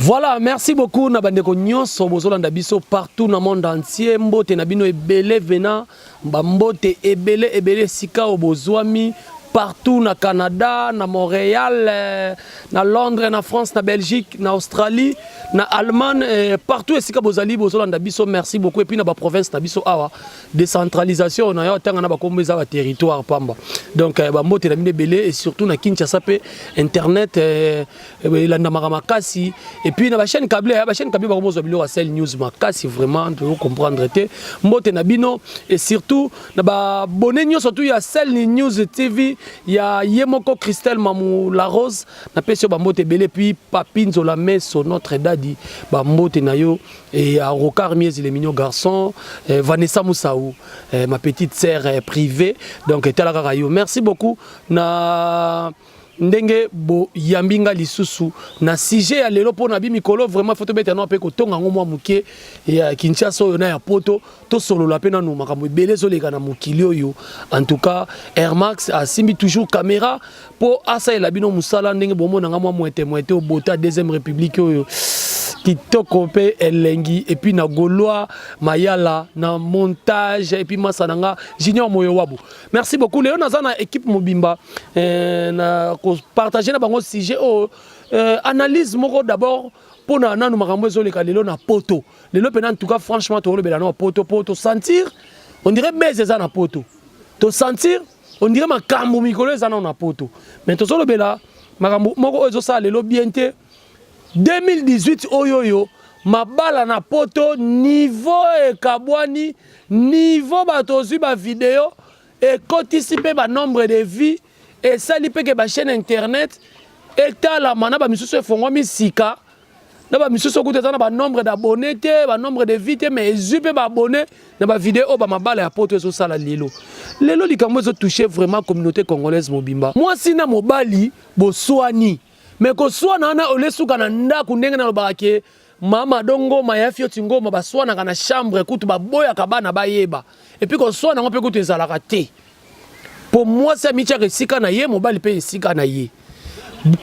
Voilà, merci beaucoup na bandeko nyonso bozolanda biso partout na monde entier. Mbote na bino ebele vena, ba mbote ebele ebele esika oyo bozwami partout na Canada, na Montréal, eh, na Londres, na France, na Belgique, na Australie, na Allemagne, eh, partout esika bozali bozolanda biso. Merci beaucoup et puis na ba province na biso awa décentralisation na yo tanga na bakombo eza ba territoire pamba. Donc eh, ba mbote na bino ebele et surtout na Kinshasa pe internet eh, elandamaka makasi et puis na ba chaîne câblée ba chaîne câblée bakomozwa biloko ya Sel News makasi vraiment to comprendre te. Mbote na bino et surtout na ba abonné nyonso tu ya Sel News TV ya ye moko Christelle Mamou La Rose na pesi yo ba mbote ebele puis Papi Nzola Meso notre daddy ba mbote na yo et ya Rocard Miezi le mignon garçon eh, Vanessa Moussaou eh, ma petite sœur eh, privée donc tala kaka yo merci beaucoup na ndenge boyambi nga lisusu na sujet ya lelo mpo na bi mikolo vraiment faut tobeta nano mpe kotonga yango mwa moke ya Kinshasa oyo na ya poto tosolola mpe nanu makambo ebele ezoleka na mokili oyo. En tout cas Air Max asimbi toujours caméra mpo asalela bino mosala ndenge bomona nga mwa mwete mwete obota deuxième république oyo kitoko mpe elengi et puis na Gaulois Mayala na montage et puis masa na nga Junior Moyo Wabu. Merci beaucoup. Lelo naza na équipe mobimba eh, na ko partager na bango sujet oyo eh, analyse moko d'abord mpona nanu makambo ezoleka lelo na poto. Lelo pena en tout cas franchement tolobela na poto po to sentir on dirait buzz eza na poto. To sentir on dirait makambo mikolo eza na poto. Mais tozolobela makambo moko oyo ezosala lelo bien te. 2018 oyo oyo mabala na poto niveau ekabwani niveau bato ozwi ba video ekotisi mpe ba nombre de vues esali mpe ke ba chaîne internet etalama na bamisusu efongwami sika na bamisusu okuta eza na ba nombre d'abonnés te ba nombre de vues te mais ezwi mpe ba abonné na ba video oyo bamabala ya poto ezosala lelo. Lelo likambo ezotouche vraiment communauté congolaise mobimba. Mwasi na mobali boswani mais koswana wana olesuka na ndako ndenge nalobaka ke mama dongoma ya fioti ngoma baswanaka na chambre kutu baboyaka bana bayeba et puis koswana yango mpe kutu ezalaka te po mwasi amitiaka esika na ye mobali mpe esika na ye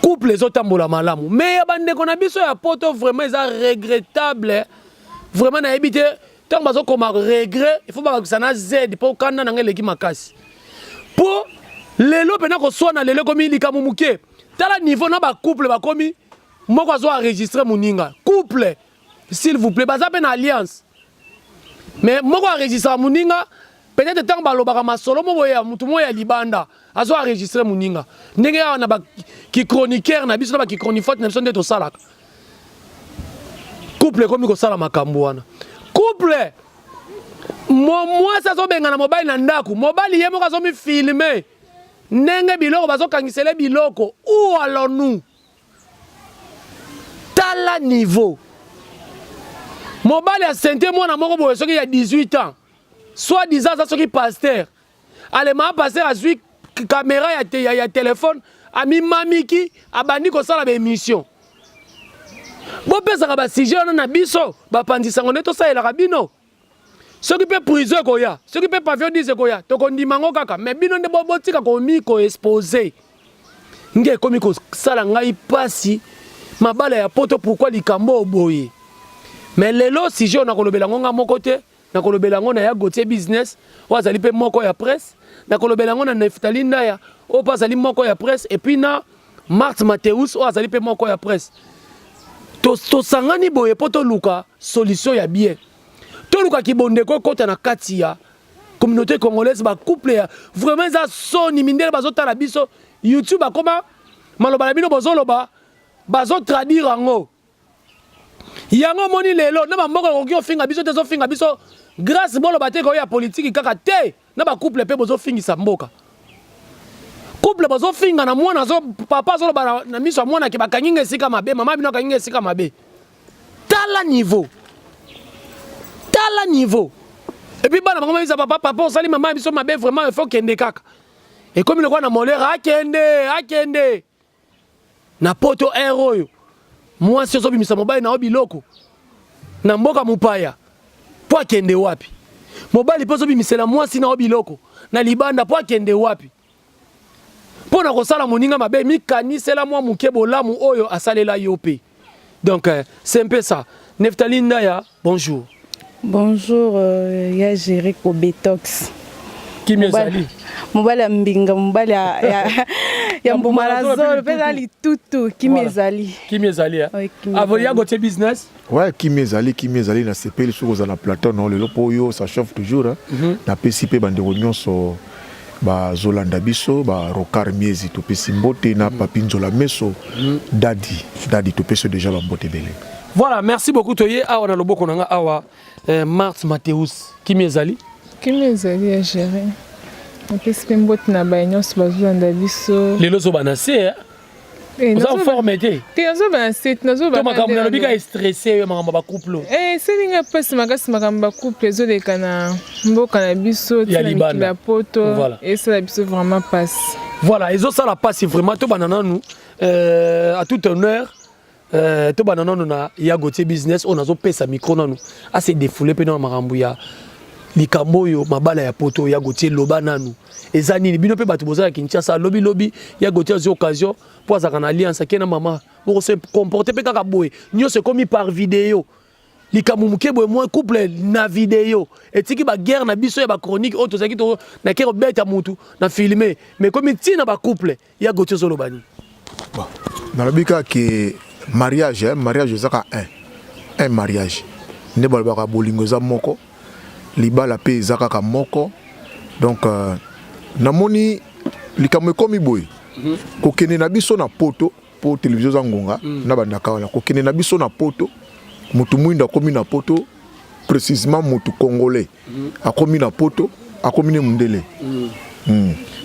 couple ezotambola malamu mais ya bandeko na biso ya poto vraiment eza regrettable vraiment nayebi te ntango bazokoma regret il faut babakisa na z mpo kanda na ngai eleki makasi mpo lelo mpena koswana lelo ekomi likambo moke. Tala niveau na ba couple bakomi moko azo enregistrer moninga couple s'il vous plaît baza mpe na alliance mais moko enregistraka moninga peut-être ntango balobaka masolo moko ya motu moko ya libanda azo enregistrer moninga ndenge awa na bakichroniqueur na biso na bakichronifote na biso nde tosalaka couple ekomi kosala makambo wana couple mwasi azobengana mobali na ndako mobali ye moko azomifilme ndenge biloko bazokangisele biloko où allons-nous tala niveau mobali asente mwana moko boye soki ya 18 ans soit disant aza soki pasteur alema pasteur azwi caméra ya, te, ya, ya telefone amimamiki abandi kosala baémission bopesaka basujet wana na biso bapanzisango nde tosalelaka bino soki mpe prison ekoya soki mpe pavillon 10 ekoya tokondima yango kaka mais bino nde botika komi koexpose nge ekomi kosala ngai mpasi mabala ya poto pourquoi likambo oyo boye mais lelo sujet oyo nakolobela yango nga moko te nakolobela yango na ya Gauthier Business oyo azali mpe moko ya presse nakolobela yango na Neftali Ndaya oyo mpe azali moko ya presse et puis na Marthe Mateus oyo azali mpe moko ya presse tosangani boye mpo toluka solution ya bien toluka kibondeko ekota na kati ya communauté congolaise bacouple ya vraiment eza soni mindele bazotala biso YouTube akoma maloba na bino bozoloba bazotraduire yango yango omoni lelo na bamboka ekoki ofinga biso te ezofinga biso grâce boloba te koyo ya politiki kaka te na bacouple mpe bozofingisa mboka couple bozofinga na mwana azo papa azoloba na, na miso ya mwana ke bakangi nga esika mabe mama bino akangi nga esika mabe tala niveau tala niveau et puis bana bango bayebisa papa papa osali mama ya biso mabe vraiment il faut kende kaka ekomi lokola na molere akende akende na poto aire oyo mwasi ozobimisa mobali na yo biloko na mboka mopaya mpo akende wapi mobali mpe ozobimisela mwasi na yo biloko na libanda mpo akende wapi mpo na kosala moninga mabe mikanisela mwa moke bolamu oyo asalela yo mpe. Donc c'est un peu ça. Neftali Ndaya, bonjour. Bonjour ya Jerry Kobetox. Kimia ezali. Mobali ya mbinga, mobali ya mbuma na zolo mpe na litutu, kimia ezali. Kimia ezali. Avo ya Gauthier Business. Ouais, kimia ezali, kimia ezali. Nasepeli soki oza na plateau na lelo mpo oyo ça chauffe toujours, hein. Napesi mpe bandeko nyonso bazolanda biso, barokar miezi, topesi mbote na papi Nzola Meso, dadi dadi, topesi déjà bambote ebele. Voilà, merci beaucoup. Toye awa na loboko na nga awa, Marthe Mateus, kimia ezali. Kimia ezali ya Géri. Napesi mpe mbote na baye nyonso bazolanda biso. Lelo ozobana se oza forme te. Te, nazobana se te. To makambo nalobi ka stressé yo, makambo ya bacouple? Eselinga mpasi makasi, makambo bacouple ezoleka na mboka na biso ya tina mikili libanda. Ya poto esala biso vraiment mpasi. Voilà, ezosala mpasi vraiment. Tobanda nanu à tout honneur, tobanda nanu na ya Gauthier Business oyo nazopesa micro nanu ase défoule mpe na makambo ya likambo oyo mabala ya poto. Ya Gauthier, loba nanu, eza nini? Bino mpe bato boza ya Kinshasa, lobilobi ya Gauthier azwi occasion mpo azalaka na alliance, ake na mama bokose comporte mpe kaka boye, nyonso ekomi par video. Likambo moke boye, mwa couple na video etiki baguerre na biso ya bachronique oyo tozalaki nake kobeta mutu na filme, mais ekomi ntina bacouple. Ya Gauthier, ozoloba nini? Bon, nalobi kaka ke mariage, eh, mariage ezaka un mariage nde balobaka bolingo eza moko, libala mpe eza kaka moko. Donc namoni likambo ekomi boye, kokende na biso na poto mpo télévision eza ngonga na bandaka wana, kokende na biso na poto, motu mwindo akomi na poto, précisément motu congolais akomi na poto, akomi ne mondele.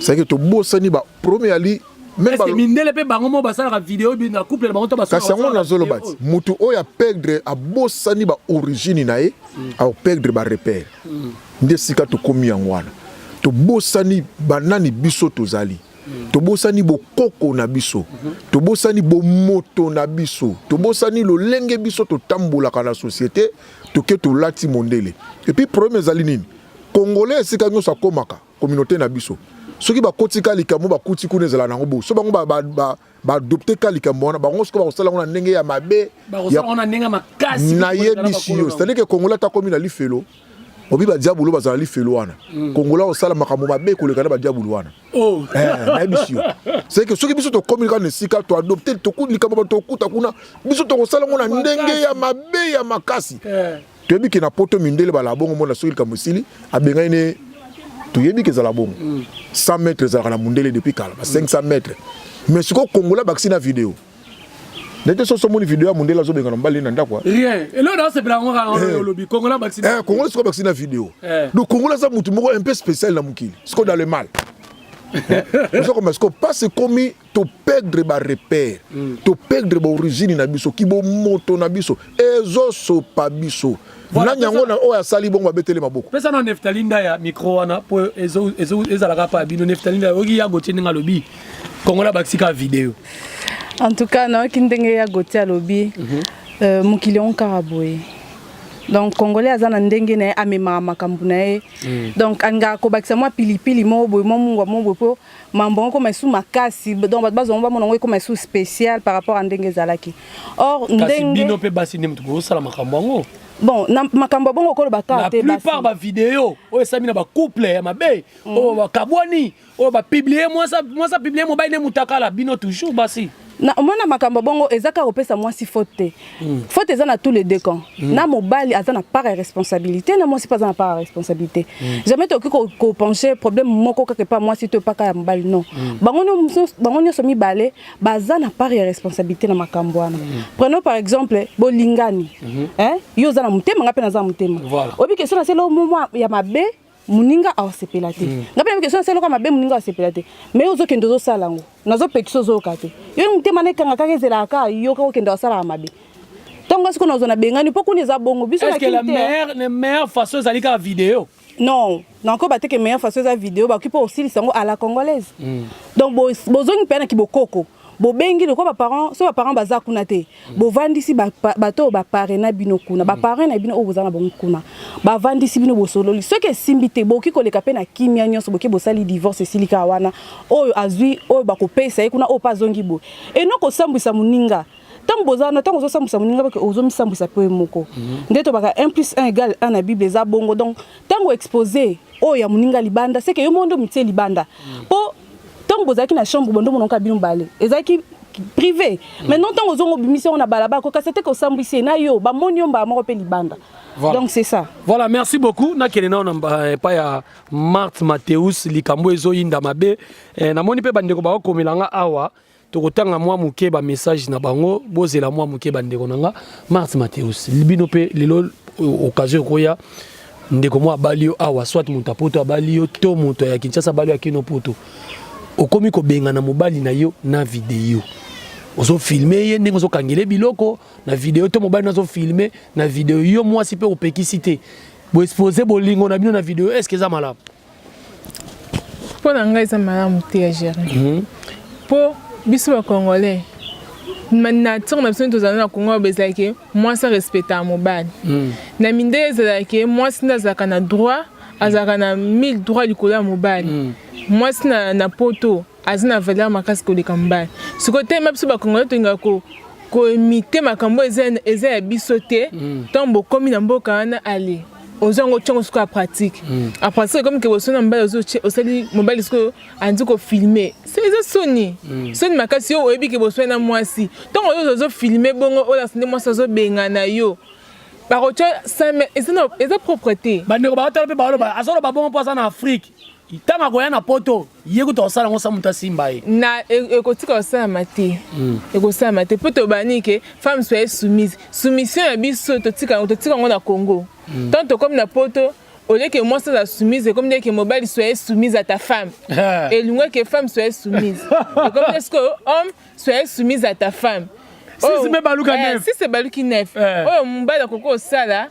C'est que tobosani ba premier ali même. Est-ce que mindele mpe bango mo basalaka video na couple na bango to? Kasi yango nazoloba ti motu oyo aperdre, abosani baorigine na ye, aperdre barepère. Nde esika tokomi yango wana, tobosani banani biso tozali, tobosani bokoko na biso, tobosani bomoto na biso, tobosani lolenge biso totambolaka na société. Toke tolati mondele. Et puis problème ezali nini? Congolais esika nyonso akomaka, communauté na biso, soki bakoti ka likambo bakuti kuna, ezala nango bo so bango baadopte ka likambo wana, bango soki bakosala yango na ndenge ya mabe. Nayebisi yo, c'est-à-dire que Congolais ata akomi na lifelo, obi badiabolo bazala lifelo wana, Congolais osala makambo mabe koleka na badiabolo wana. Nayebisi yo, c'est que soki biso tokomi kaka na esika, toadopte likambo tokuta kuna, biso tokosala yango na ndenge ya mabe ya makasi. Toyebi ke na poto mindele bala bongo, mona soki likambo esili, abengai ne. Toyebi ke ezala bongo, 100 mètres ezalaka na mundele depuis kala, ba 500 mètres. Mais sikoyo Congolais bakisi na video nete soso omoni video ya mundele azobenga na mobali na ndako. Rien, eloko naosepela yango kaka olobi Congolais bakisi. Congolais sikoyo bakisi na video. Donc Congolais aza mutu moko un peu spécial na mokili sikoyo, dans le mal ozokoma sikoyo mpasi ekomi, toperdre barepère, toperdre baorigine na biso, kibomoto na biso ezosopa biso. Nani yango oyo asali bongo babeteli maboko? Pesa na Neftali Ndaya micro wana mpo ezalaka pa bino. Neftali Ndaya, oyoki ya Gauthier ndenge alobi Congolais bakisi kaka video? En tout cas, nayoki ndenge ya Gauthier alobi. Mokili yango kaka boye. Donc Congolais aza na ndenge na ye amemaka makambo na ye. Donc alingaka kobakisa mwa pilipili moko boye, mwa mungwa moko boye, mpo mambo yango ekoma esu makasi. Donc bato bazwa yango, bamona yango ekoma esu spécial par rapport à ndenge ezalaki. Or kasi ndenge bino mpe basi nde moto bozosala makambo yango. Bon, na makambo ya bongo okoloba kaka la te plupart bavideo oyo esami na bacouple ya mabe, oyo bakabwani, oyo bapublie, mwasi apublie mobali ne mutakala, bino toujours basi. Na omona makambo bongo eza kaka kopesa mwasi faute te. Faute eza na tous les deux camps. Na mobali aza na part ya responsabilité, na mwasi mpe aza na part ya responsabilité. Jamais tokoki kopencher problème moko kaka epa mwasi to epaka ya mobali, non. Bango nyonso mibale baza na part ya responsabilité na makambo wana. Prenons par exemple bolingani, hein? Yo oza na motema, nga mpe naza na motema. Oyebi question na selo mwa ya mabe, moninga awasepela te. Nga mpe nayebi question na selo eloko ya mabe, moninga awasepela te. Mais ozokende ozosala yango, nazopekisa, ozoyoka te. Yo motema na ekanga kaka, ezelaka kaka yo kaka okende osalaka mabe. Ntongo sikoyo nazwa na bengani mpo kuna eza bongo biso na Est-ce que la kini te. meilleure, la meilleure façon ezali kaka video? Non, nakoyeba te ke meilleure façon eza video. Bakoki mpo osilisa yango à la congolaise. Donc bozongi mpe na kibokoko, bobengi lokola baparent. So baparent baza kuna te, bovandisi bato oyo baparrain na bino kuna, baparrain na bino oyo boza na bango kuna, bavandisi bino, bosololi. Soki esimbi te, bokoki koleka mpe na kimia nyonso, boki bosali divorce, esili kaka wana. Oyo azwi oyo bakopesa ye kuna, oyo mpe azongi boye eno kosambwisa moninga. Ntango boza wana, ntango ozosambwisa moninga, bake ozomisambwisa mpe yo moko. Nde tobaka 1 plus 1 égale 1 na Bible, eza bongo. Donc ntango expose oyo ya moninga libanda, seke yo moko nde omitie libanda, mpo ntango bozalaki na chambre, bondo monoko bino bale ezalaki privé. Maintenant, ntango ozongo obimisi yango na balabala, kokasa te kosambwisi ye na yo, bamoni yo mbala moko mpe libanda. Voilà. Donc c'est ça. Voilà, merci beaucoup. Nakende nao na epai ya Marthe Mateus. Likambo ezoyinda mabe. Namoni mpe bandeko bakokomela nga awa, tokotanga mwa moke bamessage na bango. Bozela mwa moke, bandeko na nga. Marthe Mateus, bino mpe lelo occasion ekoya, ndeko mwa abali yo awa, soit moto apoto abali yo, to moto ya Kinshasa abali yo akino poto, okomi kobengana mobali na yo na video, ozofilmer ye ndenge ozokangela biloko na video, to mobali nazofilmer na video, yo mwasi mpe opekisi te, boexposer bolingo na bino na video, est ce que eza malamu? Mpo na ngai, eza malamu te ya gérer, mpo biso bacongolais, nature na biso nde tozala na Congo, oyo ezalaki mwasi arespectaka mobali. Na mindele ezalaki mwasi nde azalaka na droit, azalaka na mille droit likolo ya mobali. Mwasi na poto aza na valeur makasi koleka mobali. Sikoyo telema biso bacongolais tolingaka koimiter makambo eza ya biso te. Ntango bokomi na mboka wana, ale ozwa yango, tiango sikoyo ya pratique. A pratique ekomi ke boso na mobali, osali mobali, sikoyo andi kofilmer. Eza soni, soni makasi. Yo oyebi ke boswani na mwasi, ntango oyo ozofilmer bongo, olakisa nde mwasi azobengana yo, bakotia eza propre te. Bandeko baotala mpe baloba azoloba bongo mpo aza na Afrique. Ntango akoya na poto, ye kuta kosala yango sa moto asimba ye. Na ekotika kosalama te, ekosalama te, mpo tobani ke femme soye soumise. Soumission ya biso totika yango na Congo. Ntango tokomi na poto, oleke mwasi aza soumise, ekomi ndeke mobali soye soumise à ta femme. Elingwaki femme soye soumise, ekomi nde sikoyo homme soye soumise à ta femme. Sisi mpe baluka neuf. Sisi ebaluki neuf. Oyo mobali akoki kosala,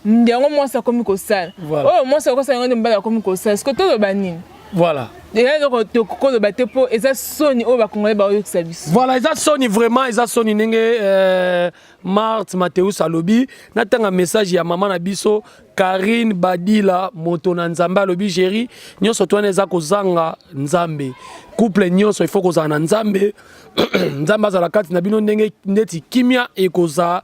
yango mwasi akomi kosala. Oyo mwasi akoki kosala, yango nde mobali akomi kosala. Siko toloba nini? Voilà. Eza eloko tokoloba te, mpo eza soni oyo bakongolais baoyokisa biso. Voilà, eza soni vraiment, eza soni ndenge Marthe Mateus alobi. Natanga message ya mama na biso Karine Badila, moto na Nzambe. Alobi: "Géri, nyonso to wana eza kozanga Nzambe. Couple nyonso, il faut kozala na Nzambe. Nzambe azala kati na bino, ndenge ndeti kimia ekozala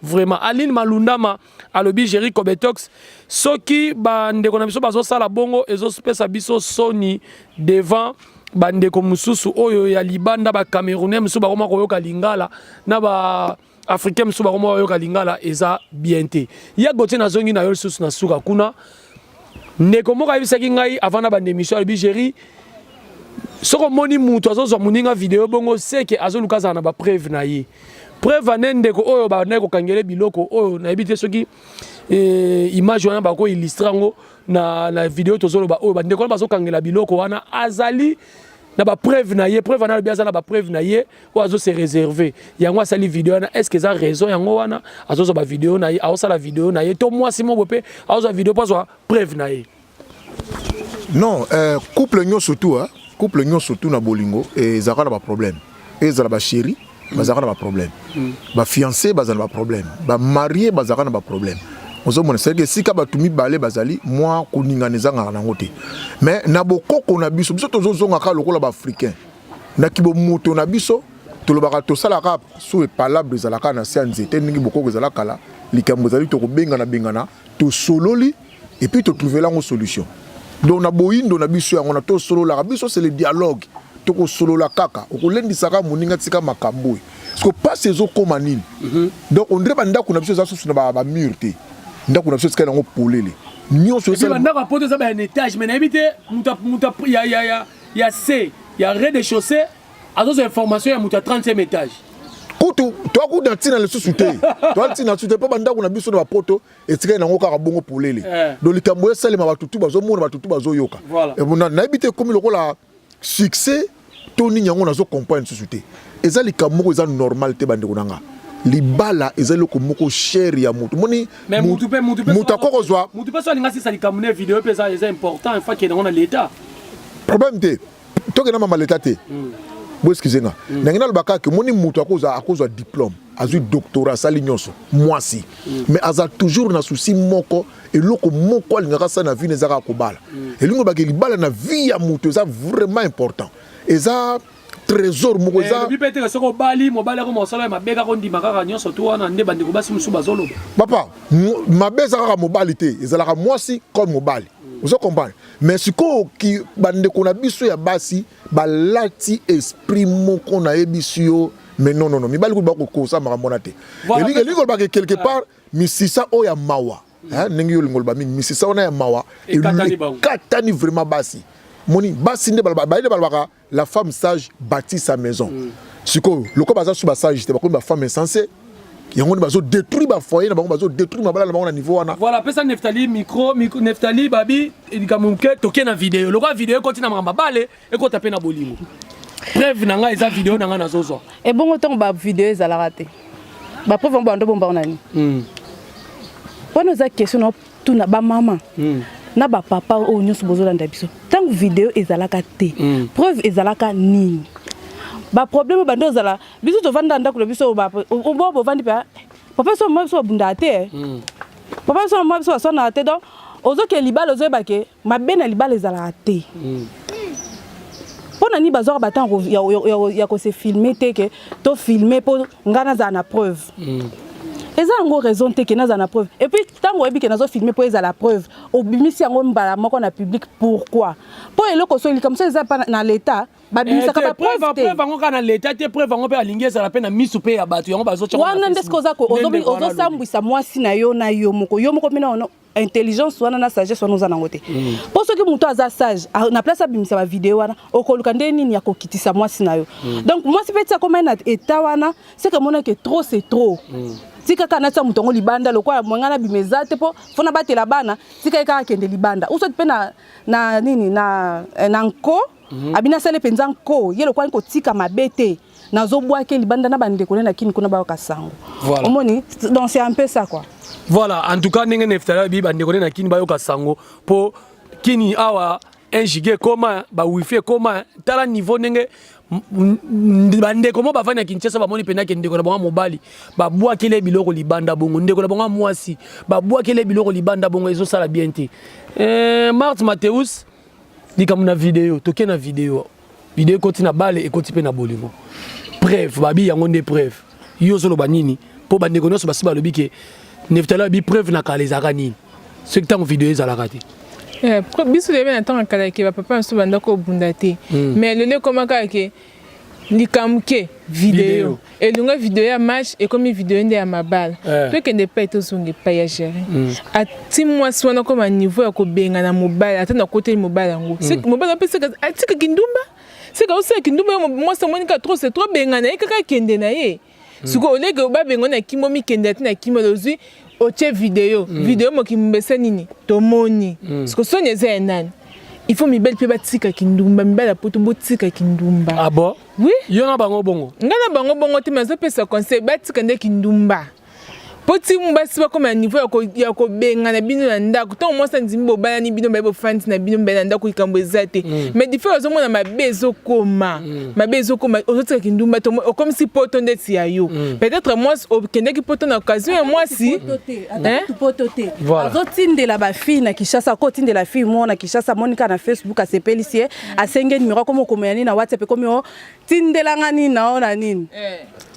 vraiment." Aline Malundama alobi: "Géri Cobetox, soki bandeko na biso bazosala bongo, ezopesa biso soni devant bandeko mosusu oyo ya libanda. Bacamerounais mosusu bakoma koyoka lingala, na ba africain mosusu bakoma koyoka lingala, eza bien te." Ya Gautier, nazongi na yo lisusu na suka kuna. Ndeko moko ayebisaki ngai avant na banda émission, alobi: "Géri, soki omoni mutu azozwa moninga video bongo, seke azoluka azala na bapreuve na ye." Preuve ane, ndeko oyo bandaki kokangele biloko oyo, nayebi te soki image wana bakoillustrer yango na video tozoloba. Oyo bandeko wana bazokangela biloko wana, azali na bapreuve na ye. Preuve wana, alobi aza na bapreuve na ye oyo azose réserver, yango asali video wana. Est ce que eza raison yango wana azozwa bavideo na ye, aosala video na ye, to mwasi moko mpe azozwa video mpo azwa preuve na ye? Non, couple nyonso tu, hein, couple nyonso tu na bolingo ezalaka na baproblème. Ezala bachéri, bazalaka na baproblème, bafiancé bazala na baproblème, bamarié bazalaka na baproblème. Ozomona, c'est esika bato mibale bazali, mwa koningana ezangaka nango te. Mais na bokoko na biso, biso tozozongaka lokola baafricain na kibomoto na biso, tolobaka, tosalaka so epalable, ezalaka na se ya nzete, ndenge bokoko ezala kala. Likambo ezali, tokobengana bengana, tosololi et puis totrouver yango solution. Donc na boyindo na biso, yango na tosololaka biso, c'est le dialogue. Tokosolola kaka, okolendisaka moninga, tika makambo oyo. Parce que pasi ezokóma nini? Donc on dirait bandako na biso eza susu na bamur te, ndako na biso etikali yango polele nyonso. Bandako ya poto eza ba un étage, mais nayebi te moto ya c ya rez de chaussée azozwa information ya moto ya 30e étage. Kutu toakuta ntina lisusu te, toa ntina lisusu te, mpo bandako na biso na bapoto etikali nango kaka bongo polele. Donc likambo esalema, bato tu bazomona, bato tu bazoyoka. Nayebi te, ekomi lokola succès to nini, yango nazo comprendre lisusu te. Eza likambo moko eza normal te, bandeko na nga. Libala eza eloko moko cher ya motu. Moni moto akoki kozwa motu mpe so alinga sisa likambo na video mpe eza important, il faut akende yango na l'état. Problème te, tokenda mama leta te. Bo excuse nga, ndenge naloba kaka, moni moto akozwa diplôme, azwi doctorat, asali nyonso, mwasi, mais aza toujours na souci moko. Eloko moko alingaka asala na vie na eza kaka kobala. Elingi olobaka libala na vie ya moto eza vraiment important, eza trésor moko eza. Elobi mpe te soki obali mobali akoma kosala ye mabe, kaka ondima kaka nyonso tu wana nde bandeko basi mosusu bazoloba. Papa, mabe eza kaka mobali te, ezalaka mwasi comme mobali. Ozo comprendre? Mais sikoyo ki bandeko na biso ya basi balati esprit moko, nayebisi yo. Mais non, non, non, mibali kutu bakokosa makambo wana te. Elingi koloba ke quelque part misisa oyo ya mawa, ndenge yo olingi oloba mingi, misisa wana ya mawa Ekatani bango. Ekatani vraiment. Basi moni, basi nde baye nde balobaka: "La femme sage bâtit sa maison." Sikoyo lokola baza su basage te, bakomi bafemme insensé. Yango nde bazodétruire bafoyer na bango, bazodétruire mabala na bango na niveau wana. Voilà, pesa Neftali micro, micro. Neftali, babi likambo moke, toke na video. Lokola video ekoti na makambo bale, ekota mpe na bolingo. Preuve na ngai eza video na ngai nazozwa. Ebongo ntango bavideo ezalaka te, bapreuve yango bando bomba nani? Wana eza question na tuna bamama na bapapa oyo nyonso bozolanda biso. Ntango video ezalaka te, preuve ezalaka nini? Baproblème bando ozala, biso tovanda ndako na biso, bo bovandi mpe papa biso, mama biso babundaka te, papa biso, mama biso baswanaka te. Donc ozokende libala, ozoyeba ke mabe na libala ezalaka te. Mpo na nini bazwaka batango ya kose filmer te, ke tofilme mpo ngai nazala na preuve? Eza yango raison te ke nazala na preuve. Et puis ntango oyebi ke nazofilme mpo ezala preuve, obimisi yango mbala moko na public, pourquoi? Mpo eloko so likambo so eza na l'état, babimisaka bapreuve te. Preuve yango kaka na leta te, preuve yango mpe alingi ezala mpe na misu mpe ya bato. Yango bazotya. Wana nde soki oza ozosambwisa mwasi na yo na yo moko, yo moko mpena intelligence wana na sagesse wana oza nango te. Mpo soki moto aza sage, na place abimisa bavideo wana, okoluka nde nini ya kokitisa mwasi na yo. Donc mwasi mpe ti akomai na état wana, seke emonaki trop c'est trop. Tika kaka natia moto yango libanda, lokola mwenga nabima eza te, mpo fo nabatela bana. Tika ye kaka akende libanda, usoti mpe na nini na nko abini asali mpenza nko ye lokola kotika mabe te, nazobwaki libanda na bandeko ne na kini kuna bayoka sango. Voilà. Omoni, donc c'est un peu ça, quoi. Voilà, en tout cas ndenge Neftali alobi, bandeko ne na kini bayoka sango, mpo kini awa 1 giga ekoma, ba wifi ekoma. Tala niveau ndenge bandeko mo bavandi na Kinshasa bamoni mpenza ke ndeko na bango mobali babwakele biloko libanda bongo, ndeko na bango mwasi babwakele biloko libanda bongo, ezosala bien te. Marte Mateus, likambo na video, toke na video. Video ekoti na bale, ekoti mpe na bolingo. Preuve, babi yango nde preuve. Yo ozoloba nini? Mpo bandeko nyonso basi balobi ke Neftali alobi preuve na kala ezalaka nini soki ntango video ezalaka te? Biso toyebi na ntango ya kala ke bapapa mosusu banda kobunda te, mais lelo ekoma kaka ke likambo ke video elonga, video ya match ekomi video nde ya mabala. Tokende epai, tozonga epai ya Géri. Ati mwasi wana koma niveau ya kobenga na mobali, ata na koteli mobali yango, mobali mpe seka atikaki ndumba, seka osalaki ndumba. Yo mwasi amoni kaka trop c'est trop, benga na ye kaka, akende na ye. Sikoyo oleke babenga na kimbo, mikende ati na kimbo, ozwi otie video. Video mokili mbese nini tomoni. Siko soni eza ya nani? Il faut mibali mpe batika kindumba. Mibali ya poto, botika kindumba. Ah bon? Oui. Yo na bango bongo? Ngai na bango bongo te, mais azopesa conseil, batika nde kindumba, mpo ti basi bakóma na niveau ya kobengana bino na ndako. Ntango mwasi andimi, bobalani bino baye, bofandi na bino mibali na ndako, likambo eza te. Mais difo ozomona mabe ezokoma, mabe ezokoma, ozotika kindumba te, okomisi poto ndeti ya yo. Peut-être mwasi okendaki poto na occasion ya mwasi. Poto te, azotindela bafille na Kinshasa, akotindela fille moko na Kinshasa, amoni kaka na Facebook, asepelisi ye, asenge numéro, akomi okomela nini na WhatsApp, ekomi o tindelanga nini na o na nini,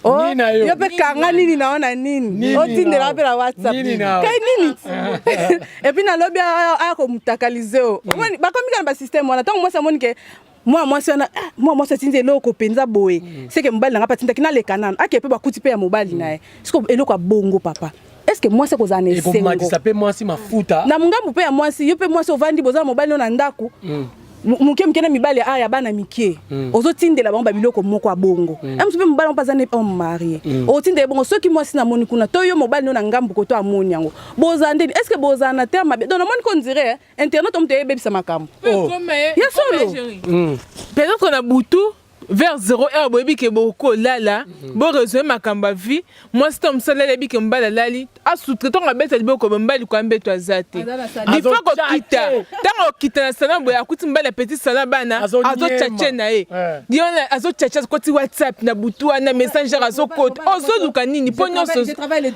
yo mpe kanga nini na o na nini, otindela mpe na WhatsApp kai nini, et puis nalobi aya komutakalize o. Bakomi kaka na basystème wana. Ntango mwasi amoni ke mwana mwasi wana, mwana mwasi atindi eloko mpenza boye, seke mobali na nga mpe atindaki, naleka nano ake mpe bakuti mpe ya mobali na ye. Siko eloko ya bongo, papa, est ce que mwasi akozala na esengo? Ekomatisa mpe mwasi mafuta. Na ngambu mpe ya mwasi, yo mpe mwasi ovandi, boza na mobali no na ndako, moke moke na mibali a ya bana mike, ozotindela bango babiloko moko ya bongo. Mosu mpe mobali mpo aza ne homme marié, otindela bongo. Soki mwasi namoni kuna to yo mobali no na ngambu koto amoni yango, bozala ndeni? Est ce que bozala na terme mabe? Donc namoni ko ndire internet omoto eyebebisa makambo ya solo. Peut-être na butu vers 0 heure, boyebi ke bokolala, boraisonne makambo ya vie. Mwasi to mosala ayebi ke mobali alali, asutre ntongo abeta liboko, mobali kwa mbeto aza te. Difo kokita, ntango okita na salon boye, akuti mobali ya petit salon bana azochache na ye, ye wana azochache, akoti WhatsApp na butu wana, Messenger azokota. Ozoluka nini? Mpo nyonso quel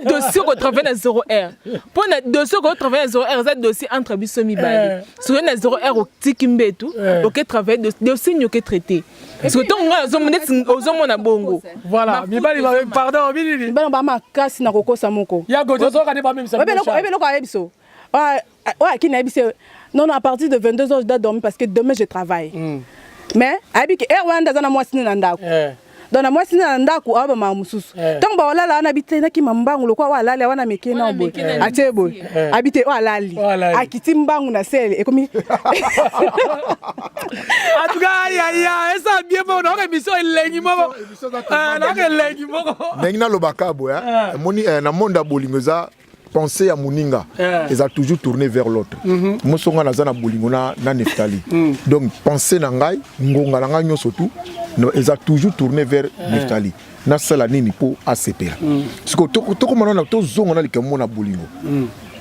dossier okotravaille na 0 heure? Mpo na dossier okotravaille na 0 heure eza dossier entre biso mibale. Soki na 0 heure otiki mbetu, oke travaille dossier nini oke traité? Parce que ntongo ngai nazomona neti ozomona bongo. Voilà, mibali ba pardon binini. Mibali ba makasi na kokosa moko. Ya gojo zoka ne ba memisa. Oyebi eloko ayebi so. Oyo akini ayebi se non non à partir de 22 heures je dois dormir parce que demain je travaille. Mais ayebi ke heure wana nde aza na mwasi ne na ndako. Donc na mwasi na ndako awa bamama mosusu ntango baolala wana abi te nakima mbangu lokola oyo alali awa na meke na boye atie boye abi te oyo alali akiti mbangu na sele ekomi en tout cas yaya esa bien moko naoka émission elengi moko naoka elengi moko ndenge nalobaka boye emoni na monde ya bolingo eza pensée ya moninga eza toujours tourné vers l'autre. Moso ngai naza na bolingo na Neftali, donc pensée na ngai, ngonga na ngai nyonso tu eza toujours tourné vers Neftali, nasala nini mpo asepela. Sikoyo tokoma nana tozonga na likambo na bolingo,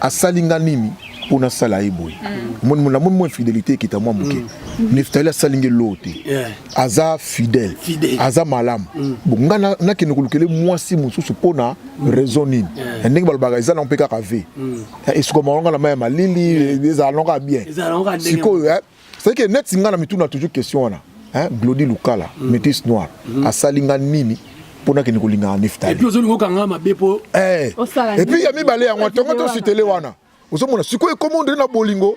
asali nga nini mpo nasala ye boye? Namoni mwa infidélité ekita mwa moke. Neftali asali nge loo te, aza fidèle, aza malamu. Bon, nga nakende kolukele mwasi mosusu mpo na raison nini? Ya ndenge balobaka eza nango mpe kaka ve esukama nga na mai ya malili, ezala nango kaka bien. Sikoyo c'est que neti nga na mituna toujours question wana, Glody Lukala, métis noir, asali nga nini mpo nakende kolingaka Neftali? Et puis ya mibale yango ntongo tositele wana, ozomona sikoyo ekoma ondele na bolingo,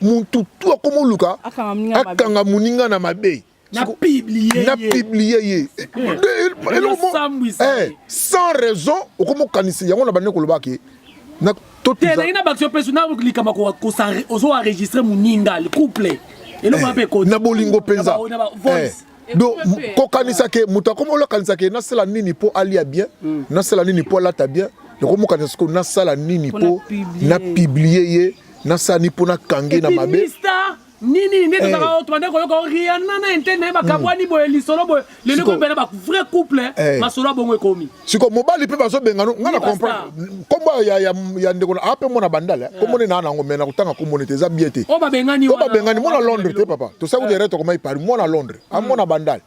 mutu tu akoma oluka akanga moninga na mabe, na publier ye sans raison. Okoma okanisi yango na bande koloba ke Te na baction mpe na likambo ozo enregistre moninga couple, eloko mpe na bolingo mpenza. Donc kokanisa ke moto akoma olokanisa ke nasala nini mpo alia bien, nasala nini mpo alata bien, nakomokanisa sikoyo nasala nini mpo na publier ye, nasala nini mpo nakange na mabe. Nini nde tozalaka tobande koyoka Rihanna na ente na ye bakabwani boye, lisolo boye. Lelo ekomi pena ba vrai couple, masolo ya bongo ekomi. Siko mobali mpe bazobengano nga na comprendre kombo ya ndeko na ape mona bandala, kombo ne naa nango, mais na kotanga kombo ne te, eza bien te. Oyo babengani. Oyo babengani mwana Londres te, papa, tosali kuti erreur, tokomai Paris. Mwana Londres, amona bandala,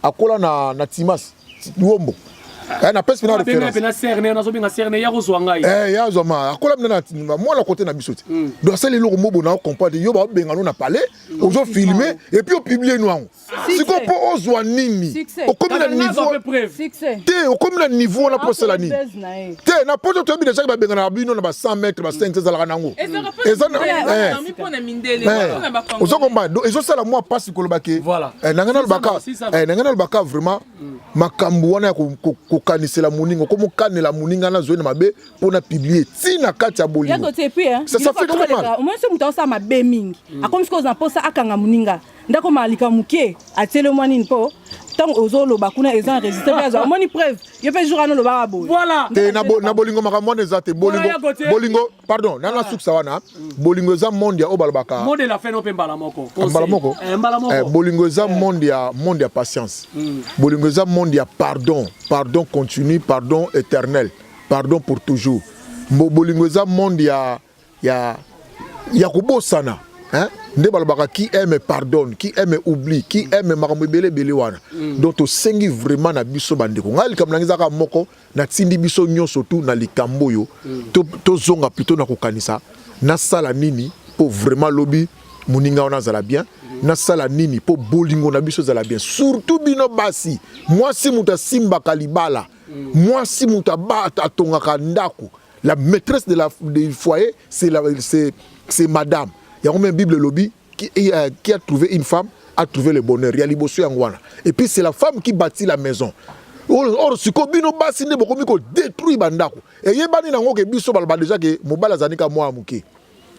akola na Timas Wombo, napesi mpena référence. Nazobenga serne ya kozwa ngai. Ya azwa ma akola mpena na mwana kote na biso te. Donc asali eloko mo bona comprendre yo, baobengano na palais, ozofilme et puis opublie no yango. Sikoyo mpo ozwa nini? Okomi na niveau te, okomi na niveau wana mpo osala nini te? Na poto toyebi déjà babengana bino na ba 100 mètre, ba 5 ezalaka nango. Ozo comprendre? Donc ezosala mwa mpasi koloba ke na ngai nalobaka vraiment makambo wana ya kokanisela moninga, okomokanela moninga nazoi na mabe mpo na publier ntina kati ya bolingo, ça fait très mal. Omoni so moto aosala mabe mingi, akomi sikoyo na mposa akanga moninga ndako malika moke, atiele mwa nini mpo ntango ozoloba kuna eza enregistré mpe azwa, omoni preuve yo mpe jour wana olobaka boye. Voilà. Te, na bolingo makambo wana eza te. Bolingo, bolingo, pardon, na nasukisa wana, bolingo eza monde ya oyo balobaka Mot de la fin no mpe mbala moko. Mbala moko. Mbala moko. Bolingo eza monde ya patience. Bolingo eza monde ya pardon, pardon continu, pardon éternel, pardon pour toujours. Bolingo eza monde ya kobosana, hein? Nde balobaka qui aime pardonne, qui aime oublie, qui aime makambo ebele ebele wana. Donc tosengi vraiment na biso bandeko, ngai likambo na ngai ezaka moko, natindi biso nyonso tu na likambo oyo, tozonga plutôt na kokanisa nasala nini mpo vraiment lobi moninga wana azala bien, nasala nini mpo bolingo na biso ezala bien. Surtout bino basi, mwasi moto asimbaka libala, mwasi moto atongaka ndako, la maîtresse du foyer, c'est madame. Yango même Bible elobi qui a trouvé une femme a trouvé le bonheur. Ya liboso yango wana. Et puis c'est la femme qui bâtit la maison. Or sikoyo bino basi nde bokomi kodétruire bandako. Eyebani nango ke biso baloba déjà ke mobali azali ka mwana moke,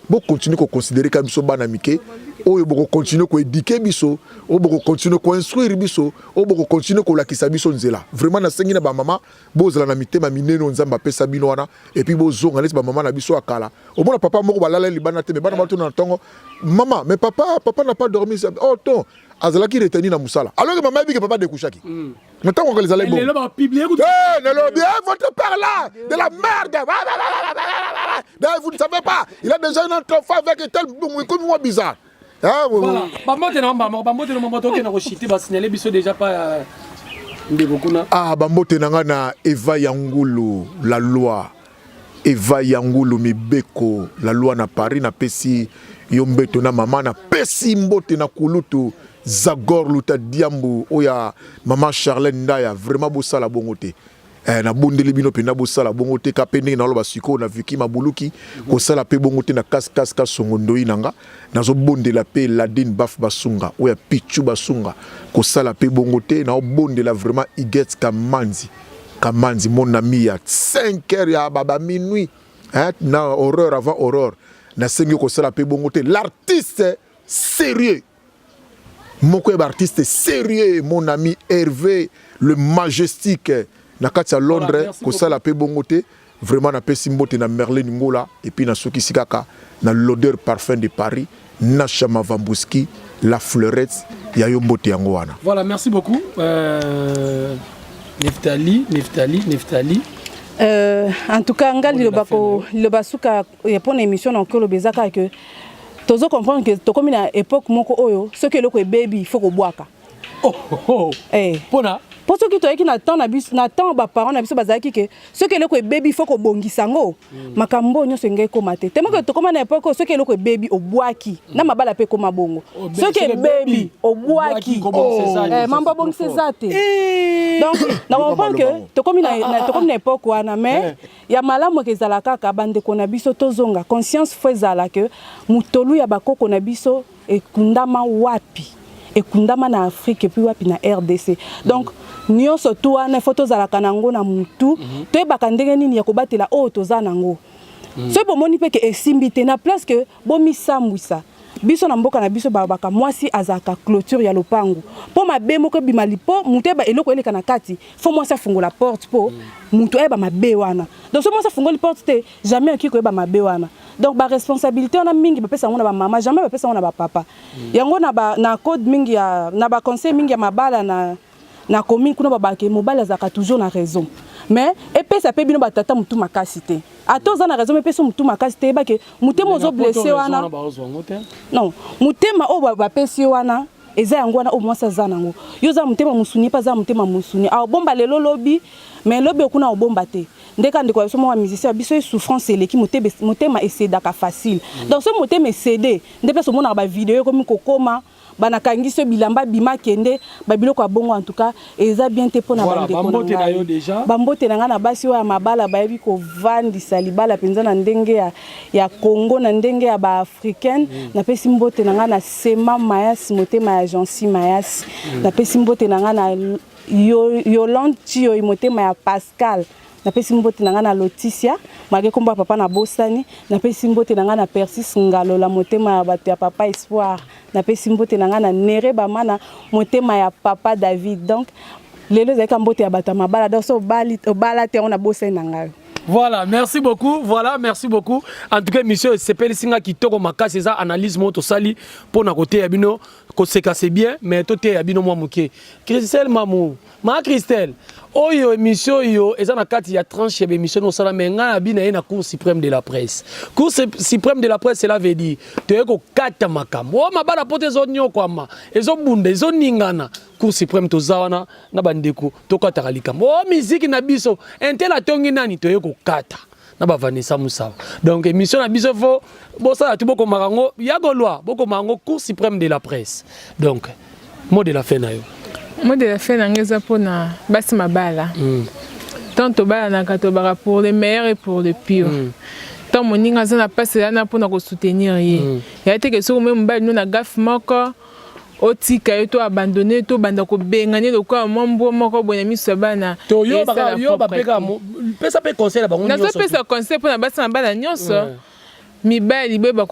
bokontinue koconsidérer ka biso bana mike oyo bokokontinue koéduquer biso, oyo bokokontinue koinstruire biso, oyo bokokontinue kolakisa biso nzela. Vraiment nasengi na bamama, bozala na mitema minene oyo Nzambe apesa bino wana, et puis bozonga neti bamama na biso ya kala. Omona papa moko balala libanda te, mais bana batuna na ntongo: "Mama, mais papa, papa n'a pas dormi." "Oh, ton azalaki retenu na mosala." Alors que mama yebi ke papa découchaki na ntango kaka ezalaki bongo. Lelo bapublier. Eh, nalobi, eh, votre père là, de la merde. Vous ne savez pas, il a déjà une autre femme avec tel, comme moi, bizarre. Ah, oui, voilà. Bambote na mbama, bambote na mama, tokende koshite, basignale biso déjà pa ndeko kuna. Ah, bambote na nga na Eva Yangulu, la loi. Eva Yangulu Mibeko, la loi na Paris, napesi yo mbeto na mama, napesi mbote na kulutu. Zagor Luta Diambu oyo ya mama Charlène Ndaya, vraiment bosala bongo te. Eh, nabondeli bino mpenza bosala bongo te ka mpe ndenge naloba sikoyo na Vicky Mabuluki kosala mpe bongo te na kas kasongo ndoi na nga nazobondela mpe Ladine Baf Basunga oyo ya Pichu Basunga kosala mpe bongo te naobondela vraiment Iget Kamanzi Kamanzi mon ami ya 5 heures ya baba minuit hein, na horreur avant horreur nasengi kosala mpe bongo te l'artiste sérieux moko ya baartiste sérieux mon ami Hervé le majestique na kati ya Londres kosala mpe bongo te. Vraiment napesi mbote na Merlin Ngola et puis nasukisi kaka na l'odeur parfum de Paris Nasha Mavambuski la fleurette ya yo mbote yango wana. Voilà, merci beaucoup Neftali, Neftali, Neftali. En tout cas nga liloba ko liloba suka ya pona émission na koloba eza kaka que tozo comprendre que tokomi na époque moko oyo soki eloko ebebi il faut kobwaka. Oh. Eh. Pona po soki toyaki na temps na biso na temps ba parents na biso bazalaki ke soki eloko ebebi il faut kobongisa yango makambo oyo nyonso engai ekóma te temo ke tokóma na époque oyo soki eloko ebebi obwaki na mabala mpe ekóma bongo soki ebebi obwaki mambo abongisa eza te. Donc na comprendre que tokomi na époque wana mais ya malamu eke ezala kaka bandeko na biso tozonga conscience fo ezala ke motolu ya bakoko na biso ekundama wapi, ekundama na Afrique et puis wapi na RDC. Donc nyonso tu wana fo tozalaka nango na mutu, toyebaka ndenge nini ya kobatela oyo toza nango. Soki bomoni mpe ke esimbi te na place ke bomisambwisa biso na mboka na biso balobaka mwasi azalaka clôture ya lopango mpo mabe moko ebima mpo motu ayeba eloko eleka na kati fo mwasi afungola porte mpo motu ayeba mabe wana. Donc so mwasi afungoli porte te, jamais akoki koyeba mabe wana. Donc baresponsabilité wana mingi bapesa yango na bamama, jamais bapesa yango na bapapa. Yango na, ba, na code mingi ya na baconseil mingi ya mabala na commune kuna babake mobali azalaka toujours na raison, mais epesa mpe bino batata motu makasi te. Ata oza na raison, mais epesa motu makasi te. Yebake motema ozoblesser wana, non, motema oyo bapesi yo wana eza yango wana oyo mwasi aza nango. Yo oza motema mosuni, mpe aza motema mosuni, aobomba lelo lobi, mais lobi okuna obomba te. Ndeka ndeko ya biso moko ya musicien ya biso ye souffrance eleki motema ecédaka facile. Donc so motema ecéder nde place omonaka bavideo ekomi kokoma banakangisi yo bilamba bima kende babiloko ya bongo. En tout cas eza bien te mpona bandeko na ngai. Bambote na ngai na basi oyo ya mabala bayebi kovandisa libala mpenza na ndenge ya Congo, na ndenge ya baafricaine. Napesi mbote na ngai na Sema Mayas, motema ya Jansi Mayas. Napesi mbote na ngai na Yolande Chioi, motema ya Pascal. Napesi mbote na ngai na Lotisia malgré kombo ya papa nabosani. Napesi mbote na ngai na Persis Ngalola, motema ya bato ya papa Espoir. Napesi mbote na ngai na Nere Bamana, motema ya papa David. Donc lelo ezalaki mbote ya bato ya mabala. Donc so obala te, yango nabosani na ngai. Voilà, merci beaucoup. Voilà, merci beaucoup. En tout cas, monsieur, sepelisi nga kitoko makasi eza analyse mo tosali pona kote ya bino koseka c'est bien, mais tote ya bino mwa moke. Christelle Mamou, ma Christelle, oyo émission oyo eza na kati ya tranche ya émission no sala mais nga na bina ye na Cour suprême de la presse. Cour suprême de la presse, cela veut dire toye kokata makambo. O mabala poto ezonyokwama, ezobunda, ezoningana. Cour suprême toza wana na bandeko tokataka likambo. O miziki na biso intel atongi nani toye kokata na bavanessa Musawa. Donc émission na biso fo bosala tu bokomaka yango ya golwa bokoma yango Cour suprême de la presse. Donc mot de la fin na yo. Mot de la fin na ngai eza mpona basi mabala. Tant tobalanaka tobaka pour le meilleur et pour le pire. Tant moninga aza na mpasi eza na mpona kosoutenir ye. Ya te ke soki omoi mobali no na gaffe moko otika ye to abandonne to banda kobengani lokola mwa mbwa moko boye na miso ya bana. To yo yo bapeka pesa mpe conseil na bango. Nazopesa conseil mpona basi na bana nyonso. Mibali boyeba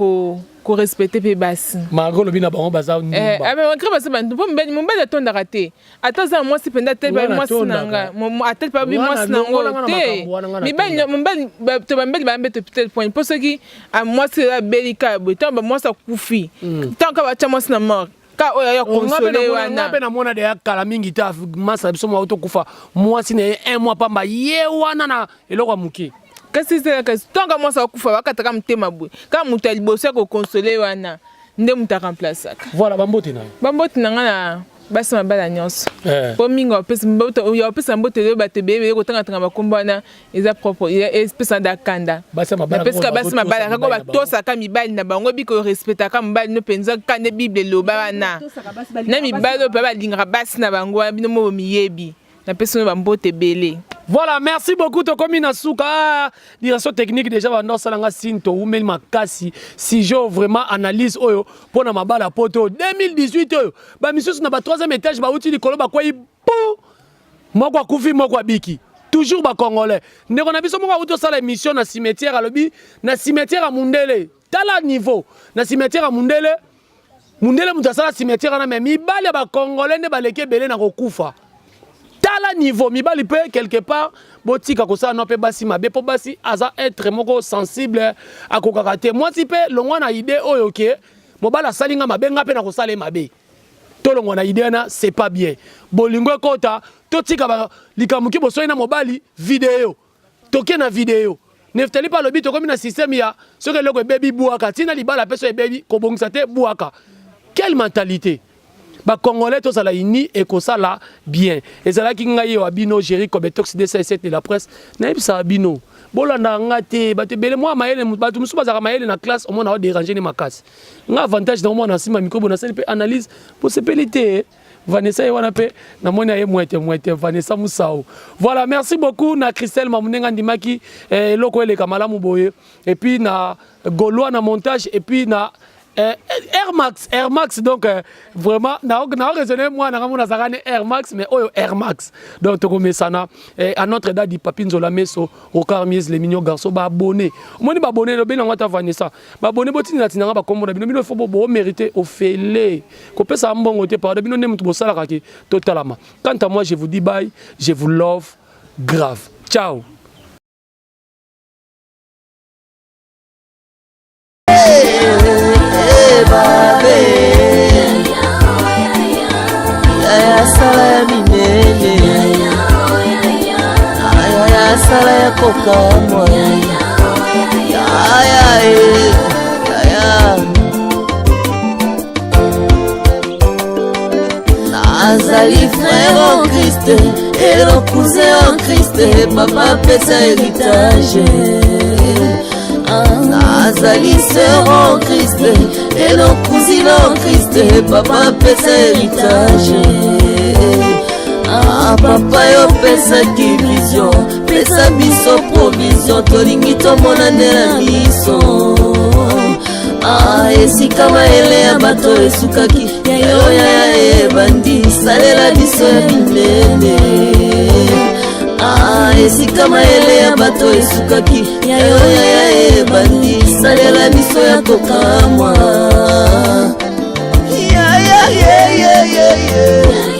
korespecter mpe basi. Malgré olobi na bango baza ndumba. Malgré baza bandu mpo mobali atondaka te. Ata aza na mwasi mpenza atali babi mwasi na nga atali babi mwasi na ngo te. Mibali mobali to bamibali baya mbeto peut-être point mpo soki mwasi abeli kaka boye ntango bamwasi akufi ntango kaka batya mwasi na mort ka oyo aya consoler wana. Mpe namona deya kala mingi te masa na biso mwa tokufa mwasi na ye un mois pamba ye wana na eloko ya moke. Kasi kasi ntango mwasi akufa bakataka motema boye kaka moto ya liboso ya koconsoler wana nde moto aremplaçaka. Voilà, bambote na yo. Bambote na ngai na Basi mabala nyonso mpo mingi ya kopesa mbote oyo bato ebele ebele kotangatanga bakombo wana eza propre, epesa da kanda. Napesika basi mabala kaka batosaka mibali na bango, biko respectaka mobali no mpenza kaka nde Bible eloba wana na mibali oyo mpe balingaka basi na bango wana. Bino mo miyebi, napesi no bambote ebele. Voilà, merci beaucoup. Tokomi na suka. Ah, direction technique déjà banda osalanga signe, toumeli makasi. Sujet vraiment analyse oyo mpona mabala poto 2018 oyo, bamisusu na ba troisième étage bauti likolo, bakwei pu, moko akufi, moko abiki. Toujours bacongolais. Ndeko na biso moko auti osala émission na cimetière, alobi na cimetière ya mundele, tala niveau na cimetière ya mundele. Mundele moto asala cimetière wana, mais mibali ya bacongolais nde baleki ebele na kokufa. Tala niveau. Mibali mpe quelque part botika kosala no mpe basi mabe, mpo basi aza être moko sensible, akokaka te. Mwasi mpe longwa na idée oyo ke mobali asali nga mabe, nga mpe na kosala ye mabe. Tolongwa na idée wana, c'est pas bien. Bolingo ekota, totika likambo ki bosoi na mobali video, toke na video. Neftali mpe alobi tokomi na système ya soki eloko ebebi, bwaka. Ntina libala mpe so ebebi, kobongisa te, bwaka. Quelle mentalité! Bacongolais tozala uni, ekosala bien. Ezalaki ngai wa bino Géri Cobetox 207 de la presse. Nayebisaka bino, bolandaka nga te. Bato ebele mwa mayele, bato mosusu bazalaka mayele na classe, omona odéranger ne makasi. Nga avantage na omona nsima micro, nasali mpe analyse, bosepeli te. Vanessa ye wana mpe namoni aye mwete mwete, Vanessa Musau. Voilà, merci beaucoup na Christelle Mamunenga, ndimaki eloko eleka malamu boye, et puis na Gaulois na montage, et puis na Air Max, Air Max. Donc vraiment na na raisonner moi na ngamona zaka ne Air Max, mais oyo Air Max. Donc tokomesana à notre dadi Papi Nzola Meso, Rocard Mies, les mignons garçons, ba abonné. Moni ba abonné lo benanga ta Vanessa. Ba abonné botinda tinanga ba kombo na bino, bino faut bo mériter ofele. Kopesa mbongo te, pardon, bino nde mutu bosalaka ke totalama. Quant à moi, je vous dis bye, je vous love grave. Ciao. Sala ya minene, aya sala ya kokamwa, aya aya. Nazali frère en Christ et le cousin en Christ, papa apesa héritage. Nazali sœur en Christ et le cousine en Christ, papa apesa héritage. Ah, papa, yo opesaki vision, pesa biso provision, tolingi tomona nde na biso. Ah, esika mayele ya bato esukaki, yayo yaya ebandi, salela biso ya minene. Ah, esika mayele ya bato esukaki, yayo yaya ebandi, salela biso ya kokamwa. Yeah, yeah, yeah, yeah, yeah, yeah.